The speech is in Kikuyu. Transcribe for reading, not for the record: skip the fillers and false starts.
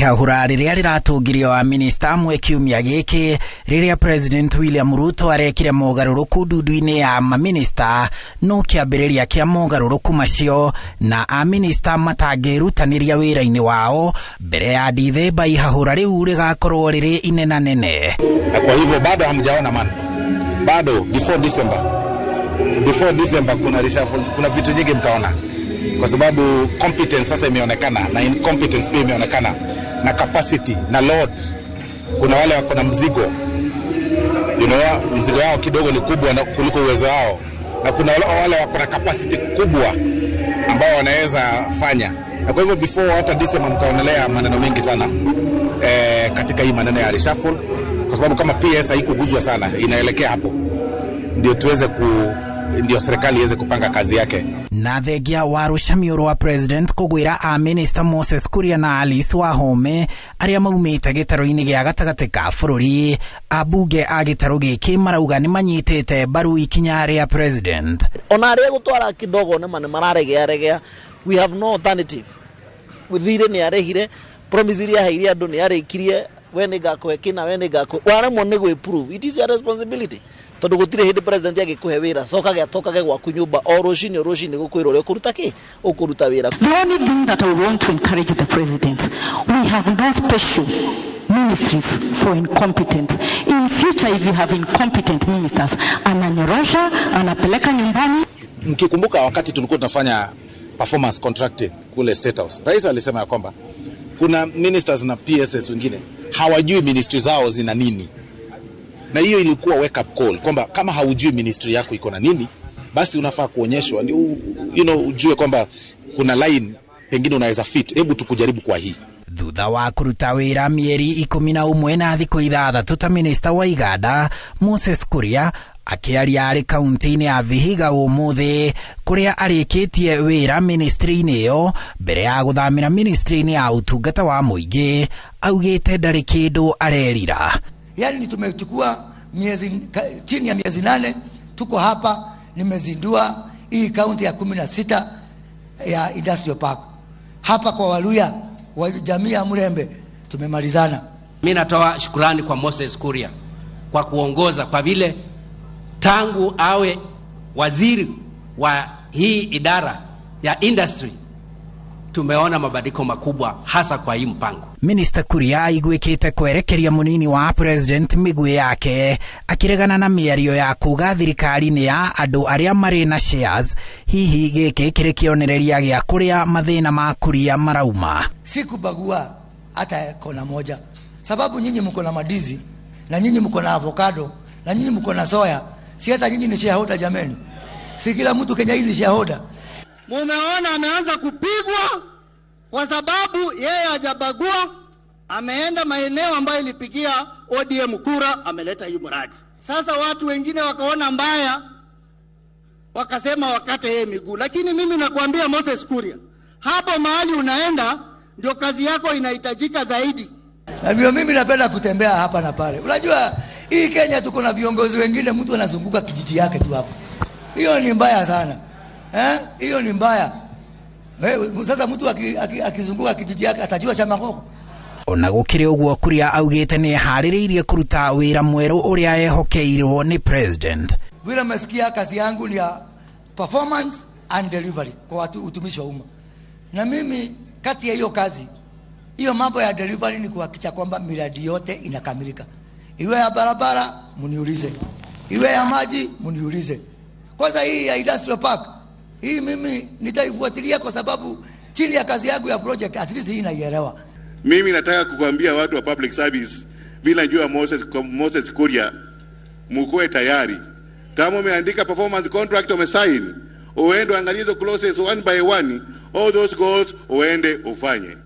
Ihahura rĩrĩa rĩratũngirio wa minista amwe kiumia gĩkĩ rĩrĩa President William Ruto arekire mogarũrũku ndundu-inĩ ya maminista no kĩambĩrĩria kĩa mogarũrũku macio na aminista matangĩrutanĩria wĩra-inĩ wao mbere ya Dithemba ihahũra rĩu rĩgakorwo rĩrĩ inenanene. Na kwa hivyo bado hamjaona man, bado before December kuna reshuffle, kuna vitu nyingi mtaona, kwa sababu competence sasa imeonekana na incompetence pia imeonekana na capacity na load. Kuna wale wako na mzigo, mzigo wao kidogo ni kubwa na kuliko uwezo wao, na kuna wale wako na capacity kubwa ambao wanaweza fanya, na kwa hivyo before hata December mtaonelea maneno mengi sana katika hii maneno ya reshuffle, kwa sababu kama PS haikuguzwa sana, inaelekea hapo ndio tuweze ku ndio serikali iweze kupanga kazi yake. Na thengia wa rũcamio rwa president kũgwĩra a minister Moses Kuria na Alice Wahome arĩa maumĩte gĩtarũ-inĩ gĩa gatagatĩ ka bũrũri, ambunge a gĩtarũ gĩkĩ marauga nĩ manyitĩte mbaru ikinya rĩa president. Ona arĩa gũtwara kidogo nĩma nĩ mararegea regea. We have no alternative. Thirĩ nĩ arehire promise iria aheire andũ, nĩ arĩkirie, we nĩ ngakũhe kĩna, we nĩ ngakũhe, waremwo nĩ gwĩ prove, it is your responsibility, tondũ gũtirĩ hĩndĩ president angĩkũhe wĩra cokage atokage gwaku nyũmba o rũcinĩ o rũcinĩ gũkwĩra ũrĩa ũkũruta kĩ ũkũruta wĩra. The only thing that I want to encourage the president, we have no special ministries for incompetent. In future, if you have incompetent ministers, ananyorosha, anapeleka nyumbani. Mkikumbuka wakati tulikuwa tunafanya performance contracting kule State House, rais alisema ya kwamba kuna ministers na PSS wengine hawajui ministry zao zina nini, na hiyo ilikuwa wake up call kwamba kama haujui ministry yako iko na nini, basi unafaa kuonyeshwa ndio ujue kwamba kuna line pengine unaweza fit, hebu tukujaribu kwa hii. Thutha wa kũruta wĩra mĩeri 11 na thikũ 6 ta minista wa iganda, Moses Kuria akĩaria arĩ kaunti-inĩ ya Vihiga ũmũthĩ kũrĩa arĩkĩtie wĩra ministry-inĩ ĩyo mbere ya gũthamĩra ministry-inĩ ya ũtungata wa mũingĩ, augĩte ndarĩ kĩndũ arerira. Yaani tumechukua miezi chini ya miezi 8 tuko hapa, nimezindua hii kaunti ya 16 ya Industrial Park hapa kwa Waluya wa jamii ya Mlembe, tumemalizana. Mi natoa shukrani kwa Moses Kuria kwa kuongoza, kwa vile tangu awe waziri wa hii idara ya industry tumeona mabadiliko makubwa, hasa kwa hii mpango. Minista Kuria aiguĩkĩte kwerekeria mũnini wa president mĩguĩ yake akĩregana na mĩario ya kuga thirikari nĩ ya andũ arĩa marĩ na shares. Hihi gĩkĩ kĩrĩ kĩonereria gĩa kũrĩa mathĩna ma Kuria marauma? Sikubagua hata kona moja, sababu nyinyi mko na mandizi na nyinyi mko na avocado na nyinyi mko na soya, si hata nyinyi ni shareholder jameni? Si kila mtu Kenya hii ni shareholder? Mumeona ameanza kupigwa kwa sababu yeye hajabagua, ameenda maeneo ambayo ilipigia ODM kura, ameleta hii mradi. Sasa watu wengine wakaona mbaya, wakasema wakate yeye miguu, lakini mimi nakwambia Moses Kuria, hapo mahali unaenda ndio kazi yako inahitajika zaidi. Na ndio mimi napenda kutembea hapa na pale. Unajua hii Kenya tuko na viongozi wengine, mtu anazunguka kijiji yake tu hapo. Hiyo ni mbaya sana. Eh? Hiyo ni mbaya. Wewe, sasa mtu akizunguka kijiji yake atajua chama koko? Ona gũkĩrĩ ũguo, Kuria augĩte nĩ eharĩrĩirie kũruta wĩra mwerũ ũrĩa ehokeirwo nĩ president. Vile mmesikia, kazi yangu ni ya performance and delivery kwa watu utumishi wa umma. Na mimi kati ya hiyo kazi, hiyo mambo ya delivery ni kuhakikisha kwamba miradi yote inakamilika. Iwe ya barabara mniulize, iwe ya maji mniulize. Kwanza hii ya Industrial Park, hii mimi nitaifuatilia kwa sababu chini ya kazi yangu ya project at least hii naielewa. Mimi nataka kukwambia watu wa public service, vile najua Moses Kuria, mkuwe tayari. Kama umeandika performance contract umesign, uende uangalie hizo clauses one by one, all those goals uende ufanye.